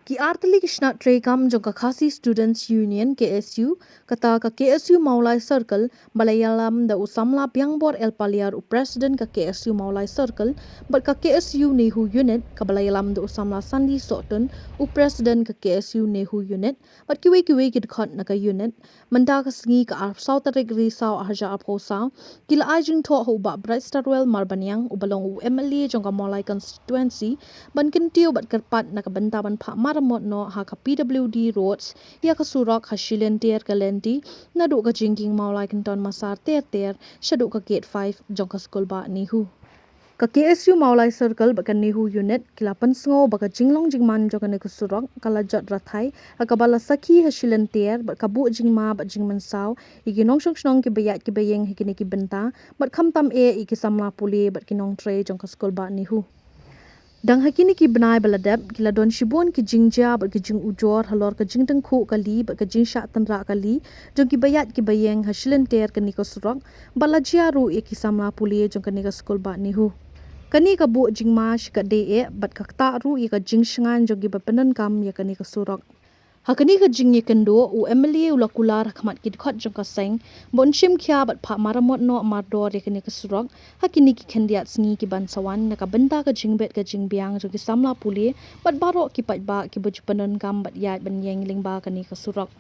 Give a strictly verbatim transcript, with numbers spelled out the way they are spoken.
Ki artylli ki shnat treikam jong ka Khasi Students Union, K S U, kata ka K S U Mawlai Circle, ba la ïalam da u samla Biangbor L Paliar, u President ka K S U Mawlai Circle, bad ka K S U NEHU Unit, kaba la ïalam da u samla Sandi Sohtun, u President ka K S U NEHU Unit, bad kiwei kiwei ki dkhot na ka unit. Mynta ka sngi ka arphew saw tarik Risaw arhajar arphew saw, ki la ai jingthoh ha u Bah Brightstarwell Marbaniang, uba long u M L A jong ka Mawlai Constituency, ban kyntiew bad kyrpad na ka bynta ban phah maramot noh ha ka P W D Roads ïa ka surok ha shilynter ka lynti, naduh ka jingkieng Mawlai Kynton Massar ter ter shaduh ka Gate five jong ka skulbah NEHU. Ka K S U Mawlai Circle bad ka NEHU Unit ki la pynsngew ba ka jinglong jingman jong kane ka surok ka la jot rathai, ha kaba la sakhi ha shilynter bad ka buh jingma bad jingmynsaw ïa ki nongshong shnong kiba ïaid kiba ïeng ha kine ki bynta, bad khamtam eh ïa ki samla pule bad ki nongtrei jong ka skulbah NEHU. Dang ha kine ki bnai ba la dep, ki la don shibun ki jingjia bad ki jingujor halor ka jingtyngkhuh kali bad ka jingshah tynrah kali jong kiba ïaid kiba ïeng ha shilynter kane ka surok, bad la jia ruh ïa ki samla pule jong kane ka skulbah NEHU. Kane ka buh jingma shikatdei eh bad ka ktah ruh ïa ka jingshngaiñ jong kiba pyndonkam ïa kane ka surok. Ha kane ka jingïakynduh, u M L A u la kular ha khmat ki dkhot jong ka seng ba un shim khia bad phah maramot noh mardor ïa kane ka surok ha kine ki khyndiat sngi ki ban sa wan, na ka bynta ka jingbit ka jingbiang jong ki samla pule bad baroh ki paidbah kiba ju pyndonkam bad ïaid ban ïeng lyngba kane ka surok.